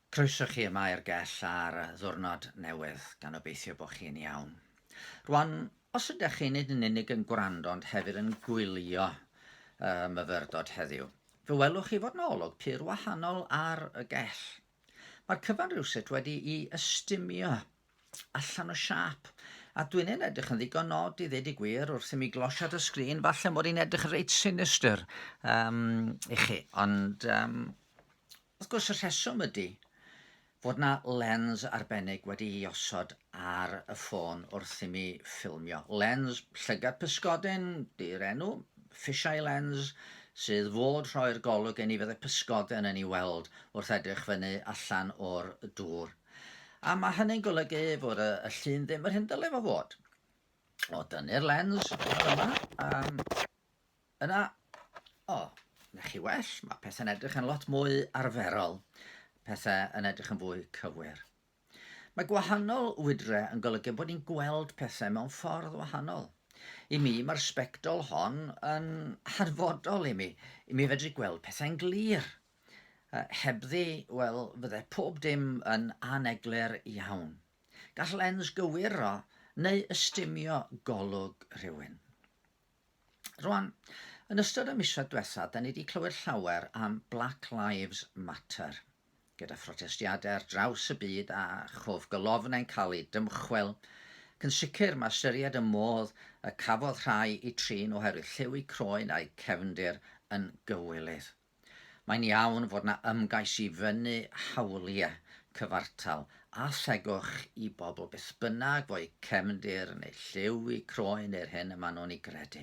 Croeso chi yma i'r gell ar ddwrnod newydd, gan obeithio bod chi'n iawn. Rwan, os ydych chi nid yn unig yn gwrando ond hefyd yn gwylio uh, myfyrdod heddiw, fe welwch chi fod 'na olwg pur wahanol ar y gell. Mae'r cyfan rhywsut wedi'i ystumio allan o siâp, a dwi'n yn edrych yn ddigon od i ddeud y gwir wrth i mi glosiad y sgrin, falle mod i'n edrych yn reit sinister um, i chi, ond um, Wrth gwrs, y rheswm ydy fod 'na lens arbennig wedi'i osod ar y ffôn wrth i mi ffilmio. Lens llygad pysgodyn 'di'r enw, fisheye lens, sydd fod rhoi'r golwg i ni fydde pysgodyn yn ei weld wrth edrych fyny allan o'r dŵr. A mae hynny'n golygu fod y, y llun ddim yr hyn dyle fo fod. O dynnu'r lens fel yma, um, Yna, o, na chi well, mae pethau'n edrych yn lot mwy arferol, pethau yn edrych yn fwy cywir. Mae gwahanol wydre yn golygu bod ni'n gweld pethau mewn ffordd wahanol. I mi, mae'r sbectol hon yn hanfodol i mi, i mi fedru gweld pethau'n glir. Hebddi, wel, fydde pob dim yn aneglur iawn. Gall lens gywiro neu ystumio golwg rhywun. Rwan, yn ystod y misoedd diwetha, da ni wedi clywed llawer am Black Lives Matter, gyda phrotestiadau ar draws y byd a chofgolofnau'n cael eu dymchwel, ac yn sicr mae ystyried y modd y cafodd rhai eu trin oherwydd lliw eu croen a'u cefndir yn gywilydd. Mae'n iawn fod 'na ymgais i fynnu hawliau cyfartal a thegwch i bobl beth bynnag fo'u cefndir neu lliw eu croen neu'r hyn y maen nhw'n ei gredu.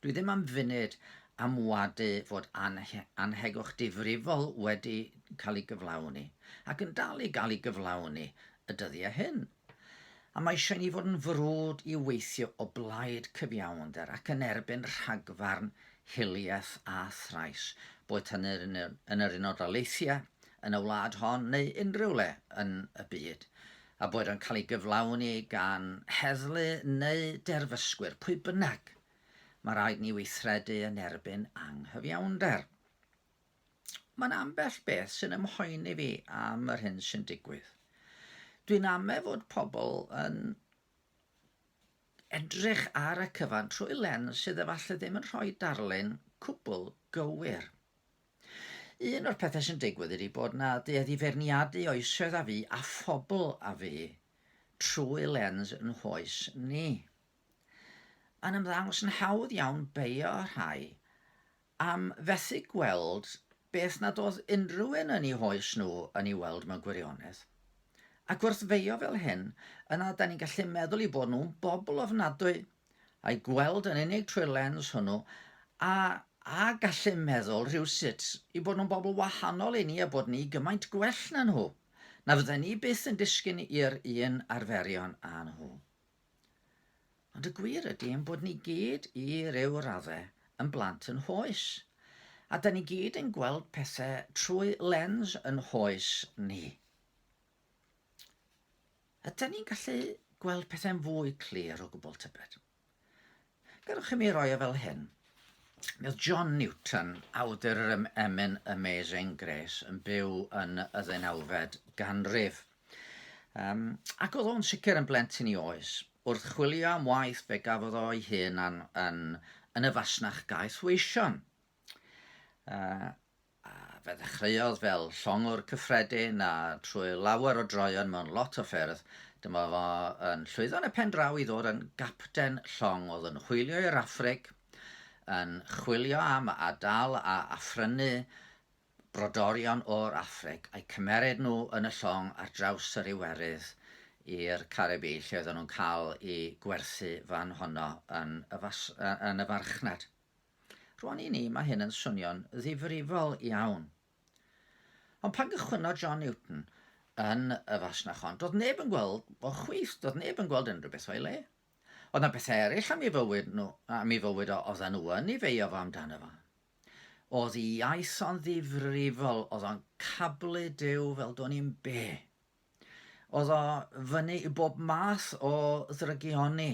Dwi ddim am funud am wadu fod anhegwch difrifol wedi cael ei gyflawni, ac yn dal i gael ei gyflawni y dyddiau hyn. A mae eisiau ni fod yn frwd i weithio o blaid cyfiawnder ac yn erbyn rhagfarn, hiliaeth a thrais, boed hynny yn yr Unol Daleithiau, yn y wlad hon neu unrhyw le yn y byd, a boed o'n cael ei gyflawni gan heddlu neu derfysgwyr, pwy bynnag, mae rhaid ni weithredu yn erbyn anghyfiawnder. Mae'n ambell beth sy'n ymhoeni fi am yr hyn sy'n digwydd. Dwi'n ame fod pobl yn edrych ar y cyfan trwy lens sydd efallai ddim yn rhoi darlun cwbl gywir. Un o'r pethau sy'n digwydd ydy bod na duedd i feirniadu oesoedd a fu a phobl a fu trwy lens yn hoes ni. Mae'n ymddangos yn hawdd iawn beio rhai am fethu gweld beth nad oedd unrhyw un yn eu hoes nhw yn ei weld mewn gwirionedd. Ac wrth feio fel hyn, yna da ni'n gallu meddwl eu bod nhw'n bobl ofnadwy, a'u gweld yn unig trwy'r lens hwnnw, a, a gallu meddwl rhywsut eu bod nhw'n bobl wahanol i ni a bod ni gymaint gwell na nhw, na fydden ni byth yn disgyn i'r un arferion â nhw. Ond y gwir ydy ein bod ni gyd i ryw raddau yn blant yn hoes. A da ni gyd yn gweld pethau trwy lens yn hoes ni. Ydy ni'n gallu gweld pethau'n fwy clir o gwbl tybed? Gadewch i mi roi o fel hyn. Mi oedd John Newton, awdur yr emyn Amazing Grace, yn byw yn y ddeunawfed ganrif. Um, ac oedd o'n sicr yn blentyn i oes. Wrth chwilio am waith fe gafodd o'i hun yn, yn, yn y fasnach gaethweision. Uh, a fe ddechreuodd fel llongwr cyffredin a trwy lawer o droeon mewn lot o ffyrdd, dyma fo yn llwyddo yn y pen draw i ddod yn gapten llong oedd yn hwylio i'r Affrig, yn chwilio am a dal a, a phrynu brodorion o'r Affrig a'u cymeryd nhw yn y llong ar draws yr Iwerydd i'r Caribî lle oedden nhw'n cael eu gwerthu fan honno yn y, fas, yn y farchnad. Rwan i ni, mae hyn yn swnio'n ddifrifol iawn. Ond pan gychwynnodd John Newton yn y fasnach hon, doedd neb yn gweld o chwith, doedd neb yn gweld unrhyw beth o'i le. Oedd na bethau eraill am ei fywyd nhw, am ei fywyd o, oedden nhw yn ei feio fo amdano fo. Oedd ei iaith o'n ddifrifol, oedd o'n cablu Duw fel do'n i'n be. Oedd o fyny i bob math o ddrygioni.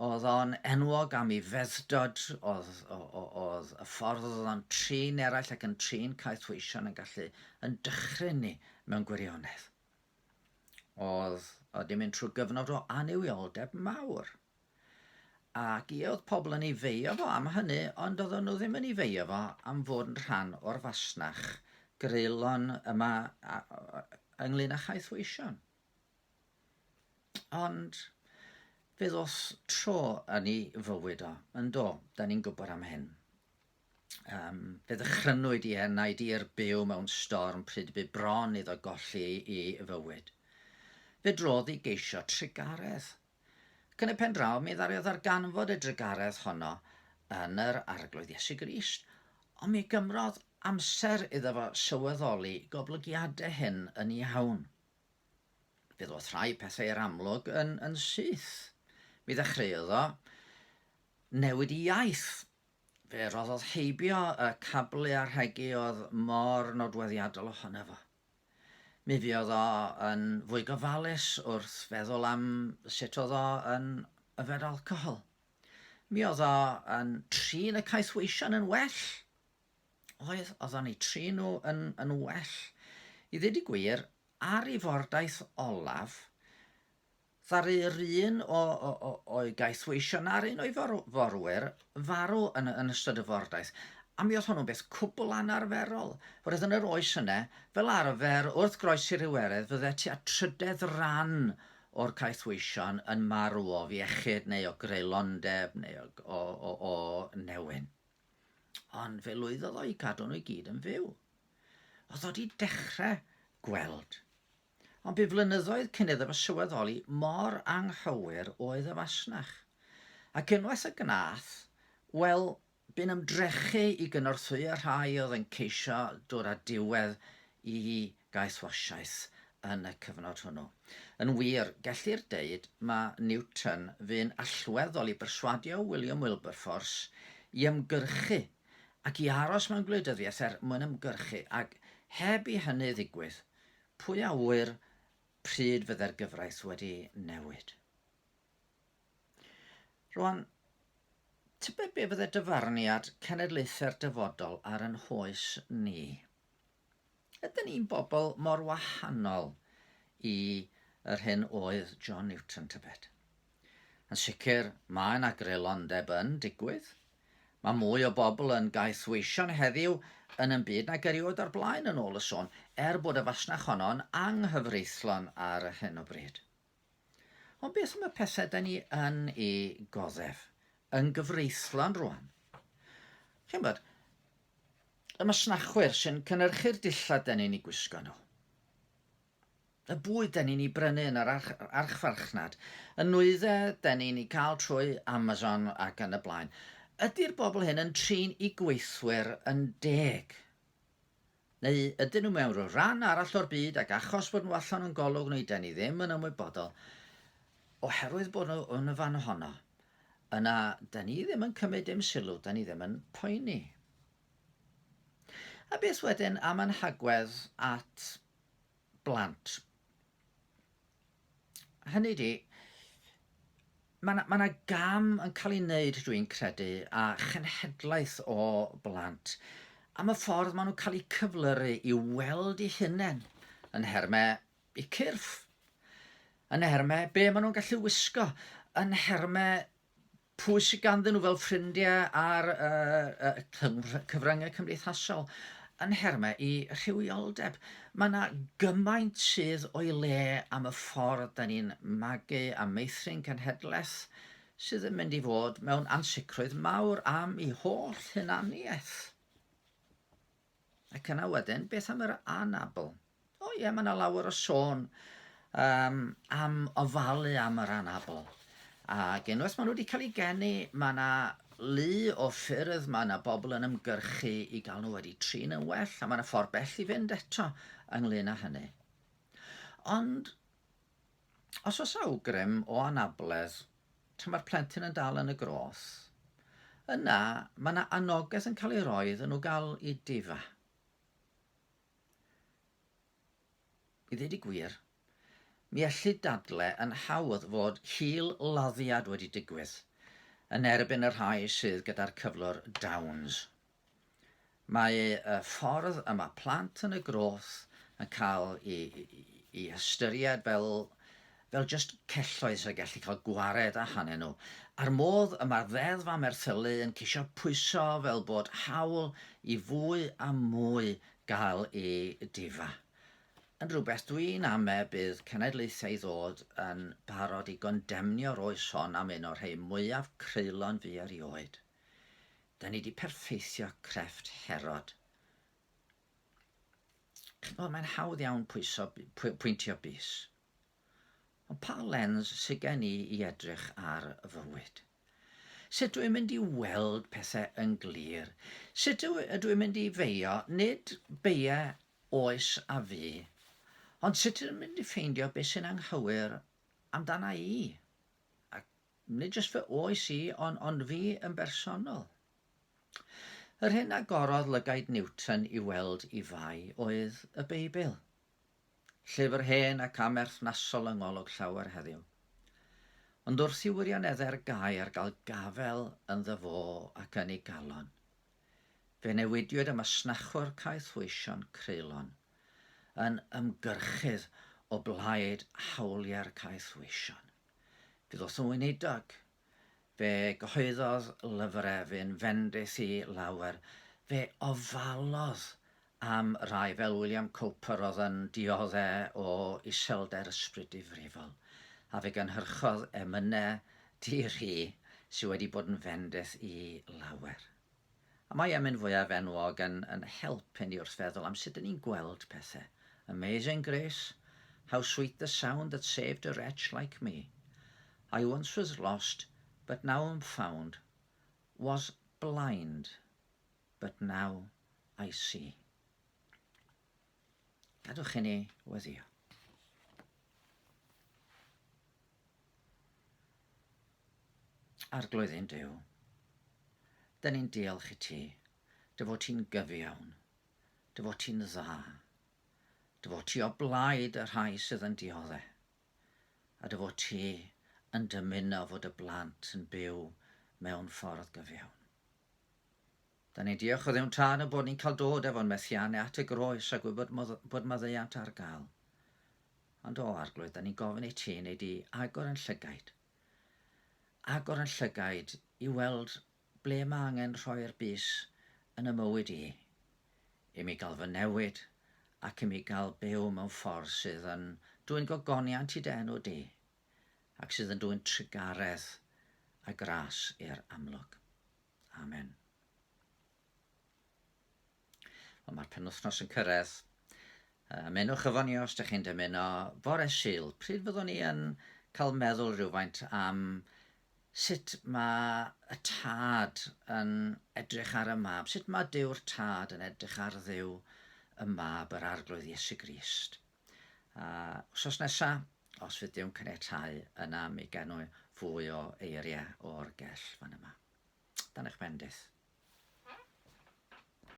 Oedd o'n enwog am ei fedddod, oedd, oedd y ffordd oedd o'n trin eraill ac yn trin caethweision yn gallu yn dychryn ni mewn gwirionedd. Oedd oedd di mynd trwy gyfnod o annuwioldeb mawr. Ac ie, oedd pobl yn ei feio fo am hynny, ond oedden nhw ddim yn ei feio fo am fod yn rhan o'r fasnach greulon yma ynglyn â chaethweision. Ond fe ddoth tro yn ei fywyd o, yn do, da ni'n gwybod am hyn. Um, fe ddychrynwyd i enaid i'r byw mewn storm pryd bu bron iddo golli ei fywyd. Fe drodd i geisio trugaredd. Ac yn y pen draw, mi ddaru o ddarganfod y drugaredd honno yn yr Arglwydd Iesu Grist. Ond mi gymrodd amser iddo fo sylweddoli goblygiadau hyn yn iawn. Fe ddoth rhai pethau i'r amlwg yn, yn syth. Mi ddechreuodd o newid i iaith. Fe roddodd heibio y cablu a'r rhegi oedd mor nodweddiadol ohono fo. Mi fuodd o yn fwy gofalus wrth feddwl am sut oedd o yn yfed alcohol. Mi oedd o yn trin y caethweision yn well. Oedd, oedd o'n eu trin nhw yn, yn well. I ddweud y gwir, ar ei fordaith olaf, Ddaru yr un o, o, o, o'i gaethweision na'r un o'i for, forwyr farw yn, yn ystod y fordaith. A mi oedd hwnnw'n beth cwbl anarferol. Roedd yn yr oes yna, fel arfer, wrth groesi'r Iwerydd, fydde tua trydedd ran o'r caethweision yn marw o fiechyd neu o greulondeb neu o, o, o, o newyn. Ond fe lwyddodd o i cadw nhw i gyd yn fyw. Oedd o wedi dechrau gweld. Ond bu flynyddoedd cyn iddo fo sylweddoli mor anghywir oedd y fasnach. Ac unwaith y gwnaeth, wel, bu'n ymdrechu i gynorthwyo rhai oedd yn ceisio dod â diwedd i gaethwasiaeth yn y cyfnod hwnnw. Yn wir, gellir deud ma Newton fu'n allweddol i berswadio William Wilberforce i ymgyrchu ac i aros mewn gwleidyddiaeth er mwyn ymgyrchu, ac heb i hynny ddigwydd, Pwy a ŵyr pryd fydde'r gyfraith wedi newid? Rwan, tybed be fydde dyfarniad cenedlaethau'r dyfodol ar yn hoes ni? Ydyn ni'n bobl mor wahanol i yr hyn oedd John Newton, tybed? Yn sicr, mae yna greulondeb yn digwydd. Mae mwy o bobl yn gaethweision heddiw yn yn byd nag erioed o'r blaen yn ôl y sôn, er bod y fasnach honno'n anghyfreithlon ar hyn o bryd. Ond beth am y pethau da ni yn ei goddef yn gyfreithlon rwan? Chi'n bod, y masnachwyr sy'n cynhyrchu'r dillad da ni'n ei gwisgo nhw. Y bwyd 'den ni'n ei brynu yn yr arch archfarchnad, y nwyddau 'den ni'n eu cael trwy Amazon ac yn y blaen. Ydy'r bobl hyn yn trin eu gweithwyr yn deg? Neu ydyn nhw mewn rhyw ran arall o'r byd ac achos bod nhw allan o'n golwg neu 'den ni ddim yn ymwybodol, oherwydd bod nhw yn y fan honno, yna 'den ni ddim yn cymryd dim sylw, 'den ni ddim yn poeni. A beth wedyn am ein hagwedd at blant. Hynny di, mae yna ma gam yn cael ei wneud, dwi'n credu, a chenhedlaeth o blant, am y ffordd maen nhw'n cael eu cyflyru i weld eu hunain yn nhermau eu cyrff, yn nhermau be maen nhw'n gallu wisgo, yn nhermau pwy sydd ganddyn nhw fel ffrindiau ar uh, uh, cyfryngau cymdeithasol yn nhermau i rhywioldeb. Mae yna gymaint sydd o'i le am y ffordd da ni'n magu a meithrin cenhedlaeth sydd yn mynd i fod mewn ansicrwydd mawr am ei holl hunaniaeth. Ac yna wedyn, beth am yr anabl? O ie, mae yna lawer o sôn um, am ofalu am yr anabl. Ac unwaith maen nhw wedi cael eu geni, mae yna lu o ffyrdd, mae yna bobl yn ymgyrchu i gael nhw wedi trin yn well, a mae yna ffordd bell i fynd eto ynglyn â hynny. Ond, os oes awgrym o anabledd tra mae'r plentyn yn dal yn y groth, yna mae yna anogaeth yn cael ei roi iddyn nhw gael eu difa. I ddweud y gwir, mi ellid dadle yn hawdd fod hil laddiad wedi digwydd. yn erbyn y rhai sydd gyda'r cyflwr Downs. Mae y ffordd y mae plant yn y groth yn cael i, i ystyried fel, fel just celloedd sy'n gallu cael gwared ahanyn nhw. A'r modd y mae'r ddeddf am erthylu yn ceisio pwyso fel bod hawl i fwy a mwy gael ei difa. Yn rhywbeth dwi'n ame bydd cenedlaethau i ddod yn barod i gondemnio'r oes hon am un o'r rhei mwyaf creulon fu erioed. Da ni di perffeithio crefft Herod. Chi'n gwybod, mae'n hawdd iawn pwyso, pwyntio bys. Ond pa lens sydd gen i i edrych ar fywyd? Sut dw i'n mynd i weld pethau yn glir? Sut ydw i'n mynd i feio, nid beiau oes a fu, ond sut ydw i'n mynd i ffeindio beth sy'n anghywir amdana i? Ac nid jyst fy oes i, ond, ond fi yn bersonol. Yr hyn agorodd lygaid Newton i weld i fai oedd y Beibl. Llyfr hen ac amherthnasol yng ngolwg llawer heddiw. Ond wrth i wirioneddau'r gair gael gafael ynddo fo ac yn ei galon, fe newidiwyd y masnachwr caethweision creulon yn ymgyrchydd o blaid hawliau'r caethweision. Fe ddoth yn weinidog, fe gyhoeddodd lyfrau, fu'n fendith i lawer, fe ofalodd am rai fel William Cowper oedd yn diodde o iselder ysbryd difrifol, a fe gynhyrchodd emynau di-ri sydd wedi bod yn fendith i lawer. A mae emyn fwyaf enwog yn, yn help i ni wrth feddwl am sut dyn ni'n gweld pethau. Amazing grace, how sweet the sound that saved a wretch like me. I once was lost, but now am found, was blind, but now I see. Gadwch i ni weddio. Arglwydd ein Duw, dyn ni'n diolch i ti, dy fod ti'n gyfiawn, dy fod ti'n dda, dy fod ti o blaid y rhai sydd yn diodde, a dy fod ti yn dymuno fod y blant yn byw mewn ffordd gyfiawn. Da ni'n diolch o Dduw'n Tad yn bod ni'n cael dod efo'n methiannau at y groes a gwybod bod maddeuant ar gael. Ond o, Arglwydd, da ni'n gofyn i ti wneud i agor yn llygaid. Agor yn llygaid i weld ble mae angen rhoi'r bys yn y mywyd i. I mi gael fy newid ac i mi gael byw mewn ffordd sydd yn dwyn gogoniant i dy enw di ac sydd yn dwyn trugaredd a gras i'r amlwg. Amen. Wel, mae'r penwythnos yn cyrraedd. Ymunwch efo ni os ydych chi'n dymuno. Fore Sul, pryd fyddwn ni yn cael meddwl rhywfaint am sut mae y tad yn edrych ar y mab, sut mae Duw'r tad yn edrych ar Dduw y mab, yr Arglwydd Iesu Grist. A wsos nesa, os fydd Duw'n caniatáu, yna mi genw fwy o eiriau o'r gell fan yma. Dan eich bendith.